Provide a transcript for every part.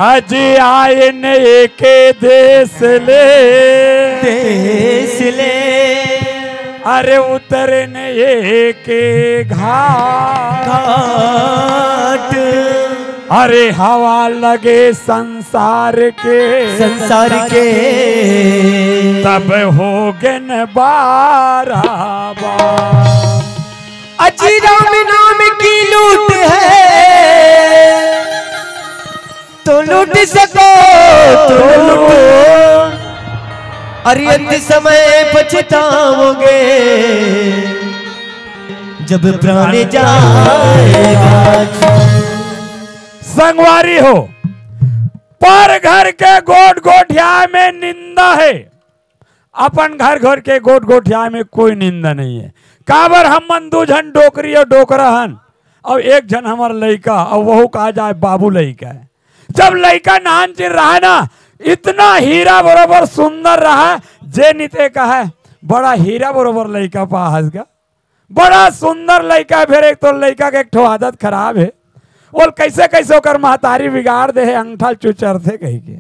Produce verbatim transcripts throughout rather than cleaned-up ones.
अजी आयन एके देश ले, देश ले। अरे उतरन एके घाट। घाट। अरे हवा लगे संसार के, संसार के। तब होगेन बराबर। अजी राम नाम की लूट है, तो लूट सको तो लूट। अरे अंत समय पछताओगे, जब प्राण जाएगा। संगवारी हो, पर घर के गोठ गोठिया में निंदा हे, अपन घर घर के गोठ गोठिया में कोई निंदा नहीं हे। काबर, हमन दू झन डोकरी अउ डोकरा हन, अउ एक झन हमर लइका, अउ वहू कहा जाए बाबू लइका हे। जब लइका नानचिन रहा ना, इतना हीरा बरोबर सुंदर रहा, जे निते कहा, "बड़ा हीरा बरोबर लइका पाहस गा, बड़ा सुंदर लइका हे।" फेर एक तो लइका के एक ठो आदत खराब हे, ओला कइसे कइसे ओकर महतारी बिगाड़ दे हे, अंगठा ल चुचरथे कहिके।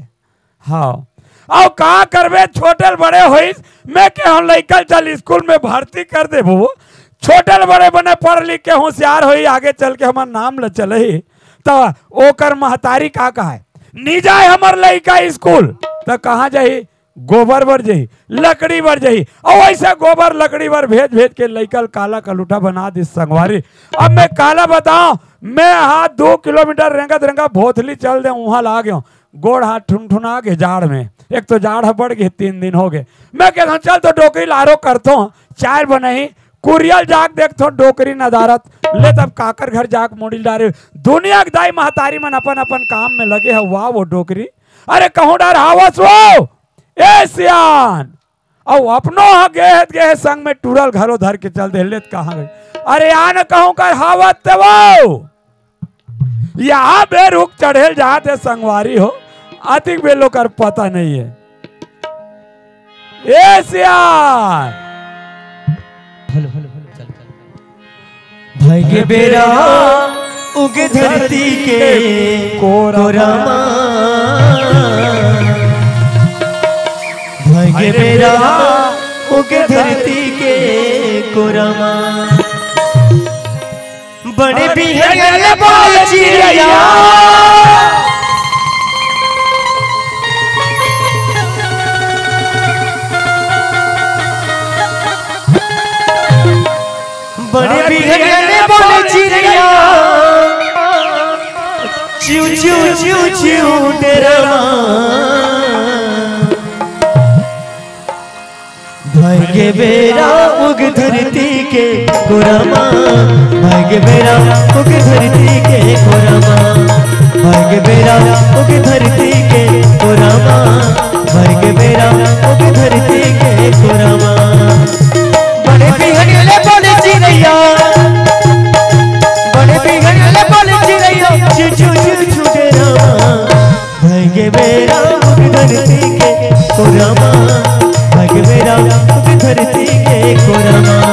हाँ, अउ का करबे, छोटे ल बड़े होइस, मैं केहेंव लइका ल चल स्कूल में भर्ती कर देबो, छोटे ल बड़े बने पढ़ लिख के होशियार होही, आगे चल के हमर नाम ल चलही। त ओकर महतारी का कहे, "नी जाय हमर लइका स्कूल।" त कहाँ जाही? गोबर बर जाही, लकड़ी बर जाही, अउ वइसे गोबर लकड़ी बर भेज भेज के लइका ल काला कलूटा बना दिस संगवारी। अब मैं काला बताओं, मैं हा दू किलोमीटर रेंगत रेंगत भोथली चल दे, उहाँ ला गेंव, गोड़ हाथ ठुनठुना गे जाड़ में। एक तो जाड़ ह बढ़ गे, तीन दिन हो गे। मैं कहत हंव, "चल तो डोकरी ल आरो करथों, चाय बनाही, कुरिया ल जाके देखथों, डोकरी नदारत ले, तब काकर घर जाके मुड़ी ल डारे।" दुनिया के दाई महतारी मन अपन अपन काम में लगे हे। वाह वो डोकरी, अरे कहूँ डहर हावस वो, ए सियान, अउ अपनो ह गेहे त गेहे संग में टूरा ल घलो धर के चल दे, ले त कहाँ गे? अरे आ न कहूँ कर हावत ते वो। या बेर रुख चढ़े ल जात हे संगवारी हो, अतिक बेर ओकर पता नहीं हे। ए सियान। हेलो, हेलो, हेलो, चल, चल, चल। भइगे बेरा उगे धरती के कोरा मा। भइगे बेरा उगे धरती के कोरा मा। बड़े बिहनिया ले बोले चिरैया। बड़े बिहनिया ले बोले चिरैया, चिऊ, चिऊ, चिऊ, चिऊ डेरा मा। भइगे बेरा उग धरती के कोरा मा, भइगे बेरा उग धरती के कोरा मा, भइगे बेरा उग धरती के कोरा मा, भइगे बेरा उग धरती के कोरा मा। बड़े बिहनिया ले बोले चिरैया, बड़े बिहनिया ले बोले चिरैया, चिऊ, चिऊ, चिऊ, चिऊ डेरा मा। भइगे बेरा उग धरती के कोरा मा, भइगे बेरा उग धरती के कोरा मा,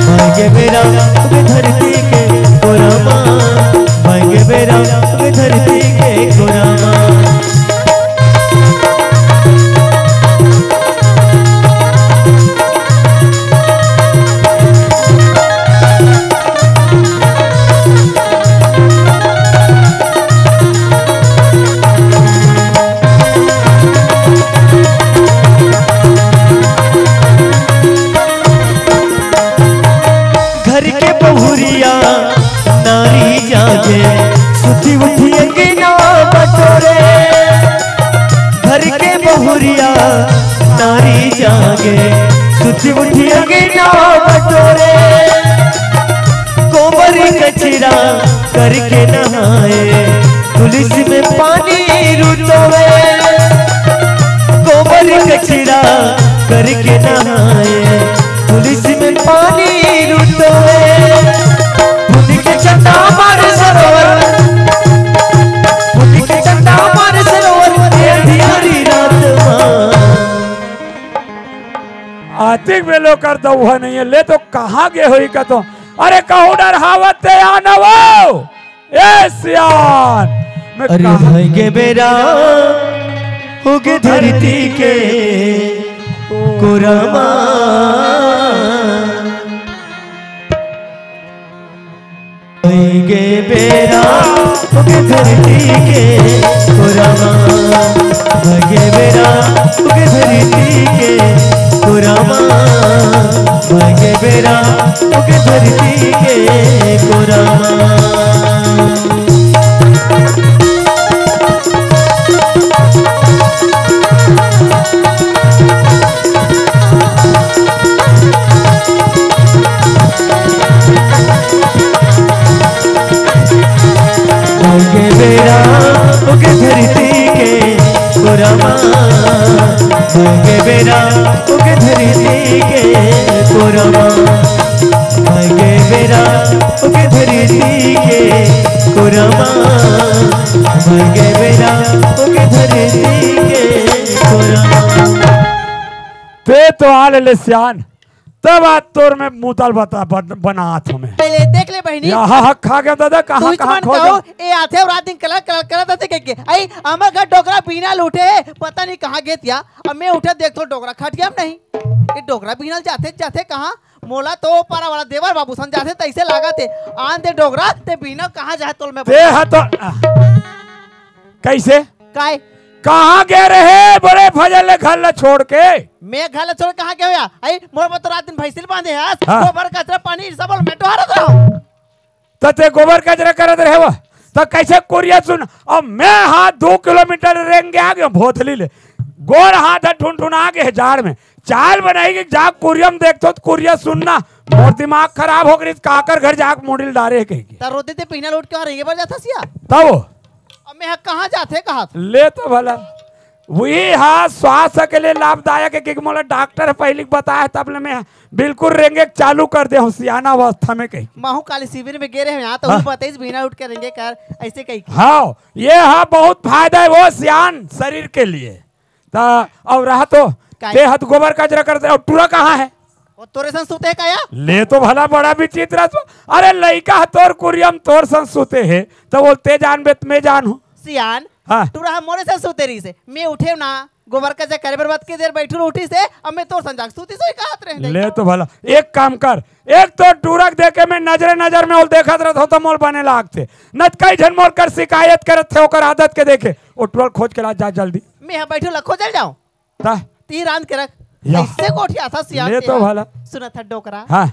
भइगे बेरा उग धरती के कोरा मा, भइगे बेरा उग धरती के कोरा मा। घर के बहुरिया नारी जागे, सुती उठी अंगना बटोरे। घर के बहुरिया नारी जागे, सुती उठी अंगना बटोरे। गोबर कचरा करके नहाए, तुलसी में पानी रुतोवे। गोबर कचरा करके नहाए, तुलसी में पानी रुतोवे। पुण्य के चंदा मारे सरोवर, पुण्य के चंदा मारे सरोवर, ये अंधियारी रात मा। अतिक बेर ओकर दउहा नहीं हे, ले तो कहाँ गे होही कतो। अरे कहूँ डहर हावत ते आ न वो। ए सियान, अरे कहा भइगे बेरा होगे धरती के कोरा मा। भइगे बेरा होगे धरती के कोरा मा। भइगे बेरा होगे धरती के कोरा मा। भइगे बेरा होगे धरती के कोरा मा। भइगे बेरा होगे धरती के कोरा मा। भइगे बेरा होगे धरती के कोरा मा। भइगे बेरा होगे धरती के कोरा मा। भइगे बेरा होगे धरती के कोरा मा। ते तो आ ले, ले सियान, तब आज तोर में मुतल बता, बन-, बनात हूँ मैं। पहले देख ले बहिनी। या, हा, हा, खा गया दादा, कहाँ, तुझ कहाँ मन खो कहो, गया? ए आथे अउ रात दिन कलर, कलर, कलर आथे कहिके। आई, हमर घर डोकरा बिहनिया ले उठे हे, पता नहीं कहाँ गे हे या। अब मैं उठे देखथों डोकरा खटिया में नहीं। ए डोकरा बिहनिया ले जाथे, जाथे कहाँ? मोला तो ओ पारा वाला देवर बाबू सन जाथे तइसे लागत हे। आन दे डोकरा, ते बिहनिया कहाँ जाहे तोल में ते बता। हा तो, आ, कइसे? काय? कहाँ गे रहे बड़े फजल ले घर ला छोड़ के? मैं घर ला छोड़ कहाँ गे हों या? आई, मोर बर तो रात दिन भैंसी ल बांधे हस। हाँ। गोबर कचरा पानी सब ल मैं डोहारत रहूं। त ते गोबर कचरा करत रहे वो, त कइसे कुरिया सुन? अब मैं हा दू किलोमीटर रेंग के आ गेंव भोथली ले, गोड़ हाथ ह ठुनठुना गे हे जाड़ में। चाल बनाई के जा कुरिया में देखथों त कुरिया सुनना, मोर दिमाग खराब हो गे, काकर घर जाके मुड़ी ल डारे हे कहिके। त रोते ते बिहनिया ले उठ के वहाँ रेंगे बर जाथस या? तब अब मैं ह कहाँ जाथे कहत? ले तो भला, उही हा स्वास्थ्य के लिए लाभदायक हे, क्योंकि मोला डॉक्टर ह पहिली बताय हे, तब ले मैं बिल्कुल रेंगे के चालू कर दे हूँ, सियाना अवस्था में कहिके। महू काली शिविर में गे रहे हूँ, यहाँ तो हाँ। उही बताइस, बिहनिया उठ के रेंगे कर, अइसे कहिके। हाँ, ये हा बहुत फायदा हे वो सियान शरीर के लिए। त अउ रहा तो, काय? ते हा तो गोबर कचरा करथे, अउ टूरा कहाँ हे? वो तोरे संग सुते हे का या? ले तो भला बड़ा विचित्र हे। अरे लइका ह तोर कुरिया में तोर संग सुते हे, त बोल ते जानबे त मैं जानहूं। सियान, हाँ। टूरा ह मोरे संग सुते रहिस हे। मैं उठेंव ना, गोबर कचरा करे बर बतके देर बइठूं उठिस हे, अब मैं तोर संग जाके सुतिस होही कहत रहेंव। ले तो भला, एक काम कर, एक तो टूरा के देखे मैं नजरे नजर में ओला देखत रहथों त मोला बने लागथे। न त कई झन मोर कर शिकायत करत हे ओकर आदत के देखे। ओ टूरा ल खोज के ला जा जल्दी। मैं ह बइठूं ला खोजे ल जांव। त? तीर आन के रख। या। अइसे गोठियाथस सियान ले ते तो हा। भला। सुनत हस डोकरा। हाँ।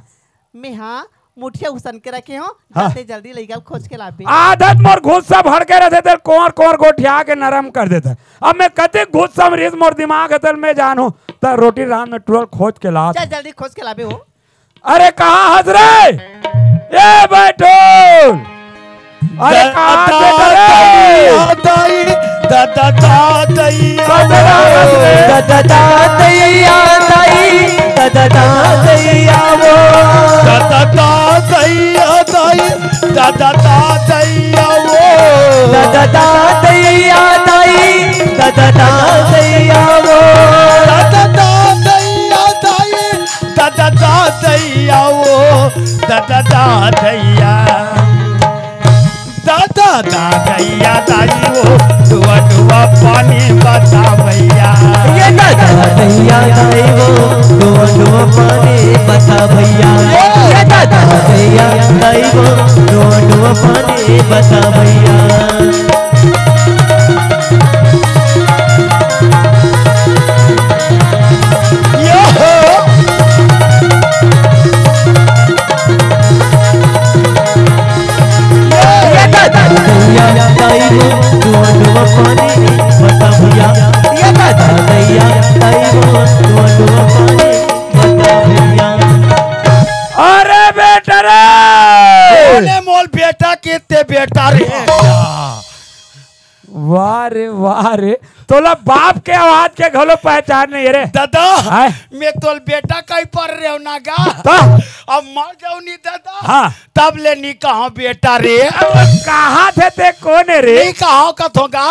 मैं हा मुठिया उसन के रखे हंव, हाँ। जाते जल्दी लइका ल खोज के लाबे। आदत मोर घुस्सा भड़के रहिथे, तेला कोंवर कोंवर गोठिया के नरम कर देथस। अब मैं कतेक घुस्सा में रहिस मोर दिमाग हे तेला मैं जानहूं, त रोटी रांध में टूरा ल खोज के लात। चल जल्दी खोज के लाबे वो। अरे कहाँ हस रे? ए बैठून। अरे कहाँ हस रे? दादा दैया दाई, दादा दादैया। दादा दादैया। दादा दादैया दाई, दादा दादैया वो। दादा दादैया दाई, दादा दादैया वो। दादा दादैया दाई, दादा दादैया वो। दादा दादैया दाई, दादा दादैया वो, दादा दादैया। दादा दादैया दाई वो, डुआ डुआ पानी बता भैया। ये दादा दैया दाई वो, डुआ डुआ पानी बता भैया। ये दादा दैया दाई वो, डुआ डुआ पानी बता भैया। यो हो। ये दादा दैया दाई वो, डुआ डुआ पानी बता भैया। ये दादा दैया दाई वो, डुआ डुआ पानी बता भैया। अरे बेटा रे! कोने मोल बेटा कितने बेटा रे? वाह रे, वाह रे, तोला बाप के आवाज के घलो पहचान नहीं हे रे। दादा, हाय। मैं तोल बेटा कही पर रहे हो ना गा। तो? अब मर जाओ नहीं दादा। हाँ। तब ले नहीं कहा बेटा रे। अब कहाँ थे ते, कोन हे रे? नहीं कहा कथों गा।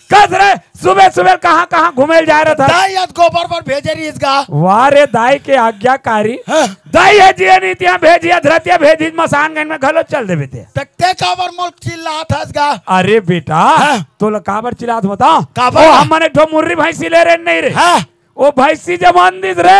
कस रे, सुबह सुबह कहाँ कहाँ घूमे ल जाए रहत हस? दाई आज गोबर बर भेजे रहिस गा। वाह रे, दाई के आज्ञाकारी। हाँ। दाई हे जिया नीतिया भेजिया धरतिया भेजिस, मसानगंज में घलो चल देबे ते। त ते काबर मोल चिल्लात हस गा? अरे बेटा, हाँ। तोला काबर चिल्लात बता? काबर? ओ, हमन एक ठो मुर्री भैंसी ले रहे नहीं रे। हाँ। ओ भैंसी जमन दिस रे।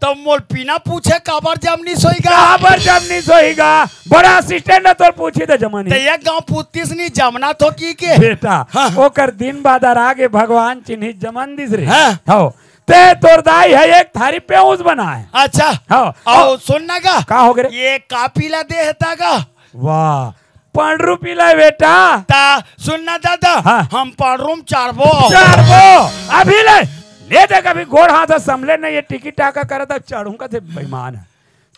त मोल बिना पूछे काबर जमनिस होही गा? काबर जमनिस होही गा? बड़ा असिस्टेंट हे, तोर पूछी त जमन त ही। एक गाँव पूछतिस नी जमना तो की के? बेटा, हाँ। ओकर दिन बादर आगे भगवान चिन्हिस जमन दिस रे। हाँ। हव। ते तोर दाई हे एक थारी पेउस बनाए। अच्छा। हव। अउ सुन ना गा। का हो गे रे? ये कापी ला दे हे त गा। वाह, पांडरू पीला बेटा। त सुन ना दादा, हाँ। हम पांडरू म चारबो। चारबो। अभी ले, ले देख, अभी गोड़ हाथ ह संभले नहीं, ये टिकी टाका करत ह, चढ़ूं कथे बेईमान हे।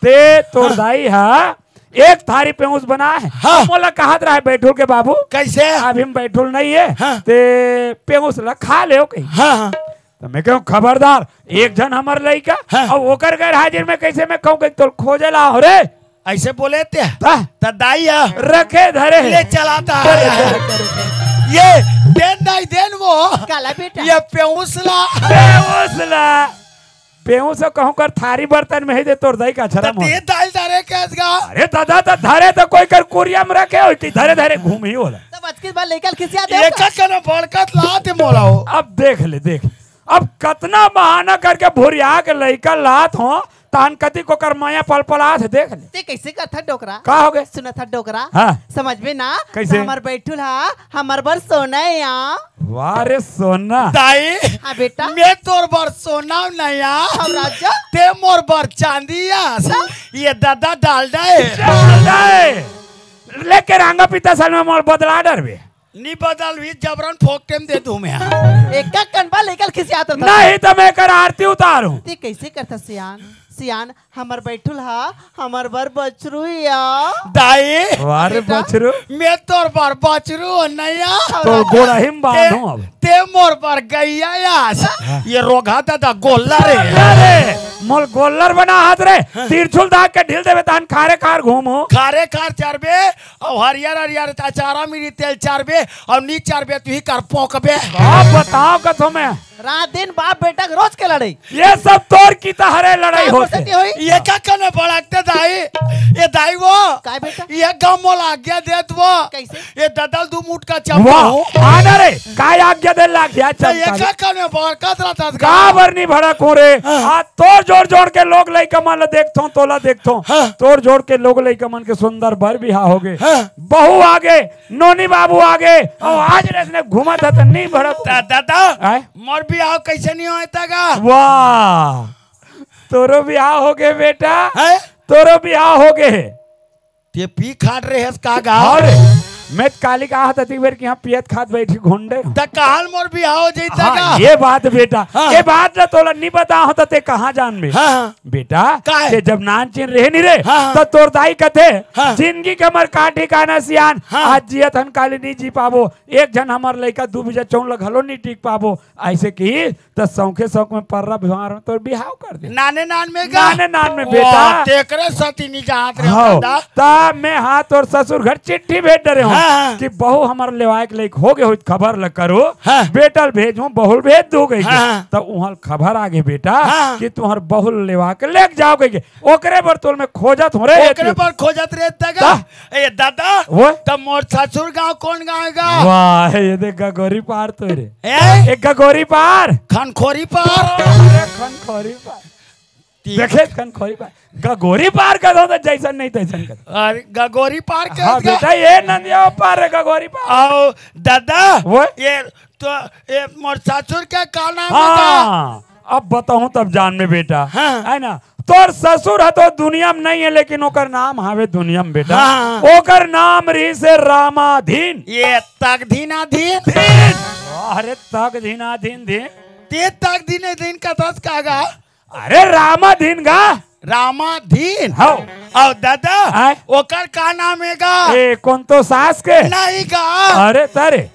ते तोर हाँ। दाई ह एक थारी पेउस बनाए हे। हाँ। मोला कहत रहे बैठुल के बाबू। कइसे? अभी म बैठुल नहीं हे। हाँ। ते पेउस ला खा ले कही। हाँ, हाँ। त मैं कहूं, खबरदार, एक झन हमर लइका, हाँ। अउ ओकर गैर हाजिर में कइसे मैं कहूं कि तोल खोजे ला हो रे? अइसे बोले ते? त? त दाई ह। रखे धरे हे। ले चलाता है। करे, करे, करे, करे। ये देन दाई देन वो। काला बेटा। ये पेउस ला। पेउस ला। पेउस कहूं कर थारी बर्तन में ही दे तोर दाई का त छरम हो। ते दाई धरे के असगा। अरे दादा, त धरे त कोई कर कुरिया में रखे हो कि धरे धरे घूम ही होला। तब अचकित बार लइका ल खिसिया दे एका कना बड़कत लात मोला हो। अब देख ले, देख। अब कतना बहाना करके भुरिया के लइका लात हो, तहन कतिक ओकर मया पलपलात हे, देख ले। ते कइसे करथस डोकरा? का हो गे? सुनथस डोकरा? हाँ। समझबे ना? कइसे? त हमर बैठुल ह, हमर बर सोना या। वाह रे सोना। दाई, हाँ बेटा। मैं तोर बर सोना नया। हम राजा। ते मोर बर चांदी आस। हाँ। ये दादा डालडा हे। डालडा हे। लेके रांगा पीता साल में मोर बदला डरबे। नी बदलबे, जबरन फोकटे म दे दूं मैं। एका कन बा लइका ल खिसियात रहिथस। नहीं त मैं एकर आरती उतारूं। ते कइसे करथस सियान? सियान, हमर बैठुल ह, हमर बर बछरू या। दाई। वाह रे बेटा। बछरू। मैं तोर बर बछरू नया। तोर गोड़ही म बांधूं अब। ते मोर बर गइया यास। हाँ। ये रोगहा दादा गोल्लर हे। अरे, मोल गोल्लर बनाहस रे। हाँ। तिरछुल दाग के ढील देबे तहन खारे खार घूमहूं। खारे खार चरबे, अउ हरियर हरियर अचारा मिरी तेल चारबे, अउ नी चारबे तुही कर पोंकबे। अब बताओ कथो मैं। रात दिन बाप बेटा के रोज के लड़ाई। ये सब तोर किता हरे लड़ाई काय होथे। बोलत होही? ये का कने भड़कते दाई? ये दाई वो। काय बेटा? ये गाँव मोला आज्ञा देत वो। कइसे? ये ददल दू मुठ का चमका वाह, हो। आना रे, काय आज्ञा दे लाग गया त ये चमका। का कने भड़कत रहता का? काबर नी भड़कहूं रे? हाँ। आज तोर जोड़ जोड़ के लोग लइका मन ला देखथों, तोला देखथों। हाँ। तोर जोड़ के लोग लइका मन के सुंदर बर बिहा हो गे। हाँ। बहू आ गे, नोनी बाबू आ गे, अउ आज रेस ने घूमत हे त नी भड़क। दा-, दादा, आय? मोर बिहाव कइसे नी होय त गा? वाह, तोरो बिहाव हो गे बेटा, हैं? तोरो बिहाव हो गे। ते पी खात रहेस का गा? अरे, मैं त काली कहा त तीन बेर कि हाँ पियत खात बैठी घुंडे। त कहल मोर बिहाव हो जइता हाँ, गा? ये बात बेटा, हाँ। ये बात ला तोला नी बताहूं त ते कहाँ जानबे? हाँ, हाँ। बेटा, का हे? ते जब नानचिन रहे नी रे, हाँ, हाँ। त तोर दाई कथे, हाँ। जिनगी के हमर का ठिकाना सियान, हाँ। आज जियत हन काली नी जी पाबो, एक झन हमर लइका दू बीजा चौन ल घलो नी टिक पाबो। अइसे कि त सौंखे सौंख में पर्रा बिहाव में तोर बिहाव कर दे। नाने नान में गा? नाने नान में वाह, बेटा। तेकरे सती नी जात रे हव। दादा। त मैं हा तोर ससुर घर चिट्ठी भेज डरे हूँ हाँ, हाँ। कि बहू हमर लेवाय के लइक हो गे होही त खबर ल करो। हाँ। बेटा ल भेजहूँ, बहू ल भेज दूँ कहिके। हाँ, हाँ। त उहाँ ल खबर आ गे बेटा हाँ। कि तुँहर बहू ल लेवा के लेके जाव कहिके। ओकरे बर तोल मैं खोजत हूँ रे। ओकरे बर खोजत रे त गा? ता? ए दादा, वो? त मोर ससुर गाँव कोन गाँव हे गा? वाह, ये देख गगोरी पार तो रे। ए? एक गगोरी पार। खनखोरी पार। अरे खनखोरी पार। ठीक। देखे खनखोरी पार। गगोरी पार कथों त जइसन नहीं तइसन कथों। अरे गगोरी पार के हाँ, गा? बेटा, ये नंदिया पार हे गगोरी पार। अउ दादा, वो? ये तो, ए, मोर ससुर के का नाम हे गा? हाँ, अब बताहूँ तब जानबे बेटा। हाँ। हे ना? तोर ससुर ह तो दुनिया में नहीं हे, लेकिन ओकर नाम हावे दुनिया में बेटा। हाँ। ओकर नाम रहिस हे रामाधीन। ये तकधीनाधीन। धीन। अरे तकधीनाधीन धीन। ते तकधीनाधीन कथस का गा? अरे रामाधीन गा। रामाधीन? हव। अउ दादा, आय? ओकर का नाम हे गा? ए, कोन तो सास के? नहीं गा। अरे तरे।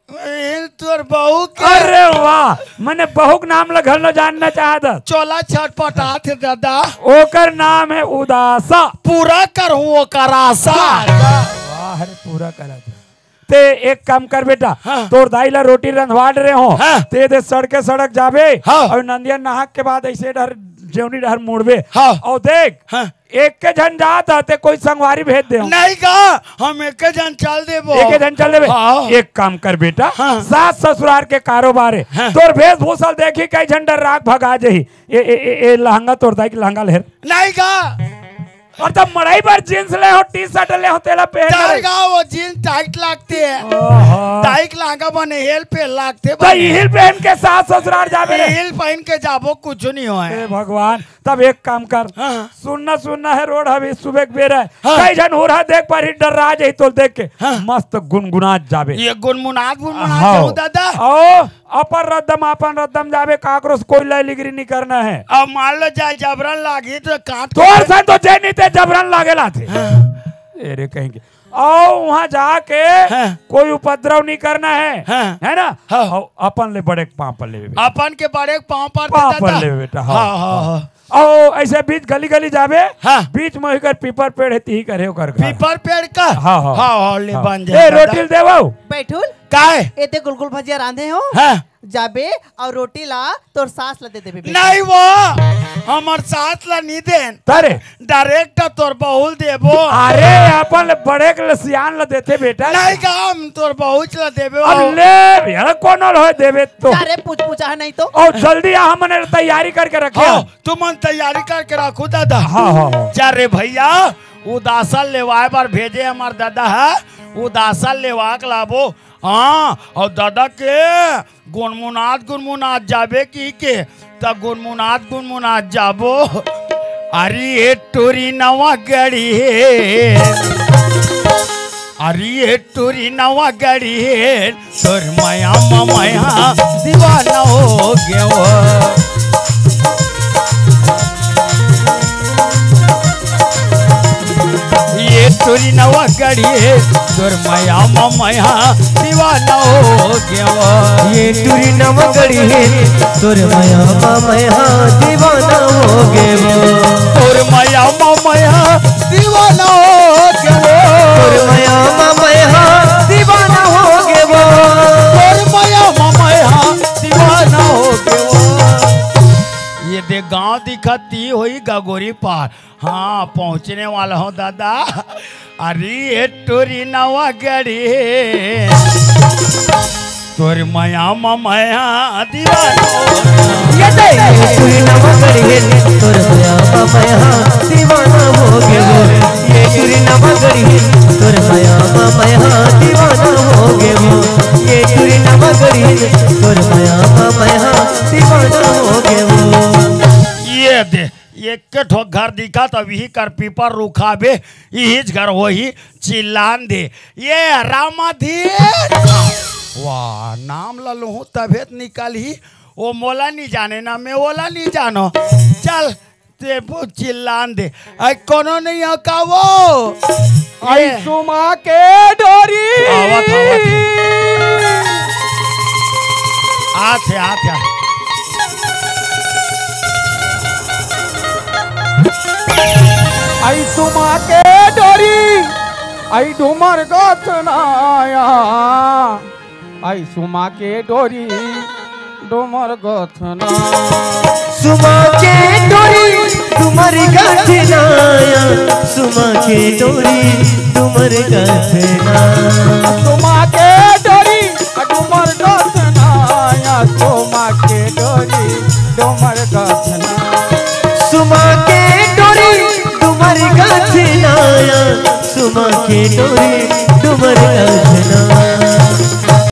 ए, तोर बहू के। अरे वाह, मने बहू के नाम ल घलो जानना चाहत हस। चोला छटपटात हे दादा। ओकर नाम हे उदासा। पूरा करहूँ ओकर आसा। वाह रे, पूरा करत हे। ते एक काम कर बेटा, हाँ। तोर दाई ला रोटी रंधवा डरे हो, हाँ। ते दे सड़के सड़क जाबे, हाँ। अउ नंदिया नहाक के बाद ऐसे डहर, जेवनी डहर मुड़बे, हाँ। अउ देख, हाँ। एक के झन जात ह, ते कोई संगवारी भेज दे हो। नहीं का, हम एक के झन चल देबो। एक के झन चल देबे। हाँ। एक काम कर बेटा, हाँ। सास ससुरार के कारोबार हे, हाँ। तोर वेशभूषा देखी कई झन डर्राक भगा जही। ए, ए, ए, ए, लहंगा तोर दाई के लहंगा ले हेर। नहीं का। अउ तब मड़ई बर जींस ले हो, टी शर्ट ले हो, तेला पहन ले। वो जींस टाइट लागथे। ओहो। दाई के लहंगा बने हिल पे लागथे तो बने। हिल पहन के सास ससुरार जाबे रे। हिल पहन के जाबो, कुछ नहीं होय। ए भगवान, तब एक काम कर। हाँ। सुनना, सुनना हे, रोड हवे सुबह के बेरा हे। हाँ। कई झन हुरहा देख पारही, डर्रा जही तोल देख के। हाँ। मस्त गुनगुनात जाबे। ये गुनगुनात, गुनगुनात हाँ। जाबो दादा। ओ, अपन रद्दम, अपन रद्दम जाबे, काकरो से कोई लय लिगरी नहीं करना हे। अब मान लो जाय जबरन लागी तो काट तोर सन तो जे नहीं ते जबरन लागे लाथे। हाँ। ए रे कहीं के। अउ वहां जाके हाँ। कोई उपद्रव नहीं करना हे, हाँ। हे ना? हाँ। अउ अपन ले बड़े के पांव पर लेबे। अपन के बड़े के पांव पर पांव पर लेबे बेटा, हाँ, हाँ, हाँ, हाँ। हाँ। अउ ऐसे बीच गली गली जाबे, हाँ। बीच में ओकर पीपर पेड़ हे, तिही कर हे ओकर घर। पीपर पेड़ का? हाँ, हाँ। हाँ, हाँ, ले हाँ। बन ए, जाए रोटी दादा। ल देवो। बैठुल। काय? ए ते गुलगुल भजिया रांधे हो? हाँ। जाबे अउ रोटी ला तोर सास ला दे देबे बेटा। नहीं वो, हमर सास ला नहीं देन। तरे? डायरेक्ट तोर बहू ल देबो। अरे, अपन ले बड़े के ले सियान ला देथे बेटा। नहीं का, हम तोर बहू ला देबे अब वो। ले, यार, कोनो ल होय देबे तो। जा रे, पूछ पूछा है नहीं तो। अउ जल्दी आ, हमन तैयारी करके रखे हाँ, हैं। तुमन तैयारी करके रखो दादा। हाँ, हाँ, हाँ। जा रे भैया, उदासन लेवाय बर भेजे हमर दादा हे, उदासन लेवा के लाबो। हाँ, अउ दादा के गुनमुनात गुनमुनात जाबे कहिके, त गुनमुनात गुनमुनात जाबो। अरे ए टूरी नवा गड़ी हे, अरे ए टूरी नवा गड़ी हे, तोर मया म मया दीवाना हो गेंव। ए टूरी नवा गड़ी हे, तोर मया म मया दीवाना हो गेंव। ए टूरी नवा गड़ी हे, तोर मया म मया दीवाना हो गेंव। तोर मया म मया दीवाना हो गेंव। तोर मया म मया दीवाना हो गेंव। तोर मया म मया दीवाना हो गेंव। ए दे गांव दिखत ही होही गगोरी पार। हाँ, पहुँचने वाला हूँ दादा। अरे ए टूरी नवा गड़ी हे, तोर मया म मया दीवाना हो। ए दे ए टूरी नवा गड़ी हे, तोर मया म मया दीवाना हो गेंव। ए टूरी नवा गड़ी हे, तोर मया म मया दीवाना हो गेंव। ए टूरी नवा गड़ी हे, तोर मया म मया दीवाना हो गेंव। ए दे, एक ठो घर दिखा त इही कर पीपर रुखाबे, इहीच घर होही, चिल्लान दे। ए रामाधीश। वाह, नाम ल लूहूं तभे त निकलही। ओ मोला नहीं जाने ना, मैं ओला नहीं जानो। चल, ते चिल्लान दे। अई कोनो नहीं हो का वो? अई ए। सुमा के डोरी। आवत, आवत हे। आत हे, आत हे। अई सुमा के डोरी, अई डूमर गथनाया। अई सुमा के डोरी, डूमर गथना। सुमा के डोरी, डूमर गथनाया। सुमा के डोरी, डूमर गथना। सुमा के डोरी, डूमर गथनाया। सुमा के डोरी, डूमर गथना। सुमा के डोरी, डूमर गथनाया। सुमा के डोरी, डूमर गथना।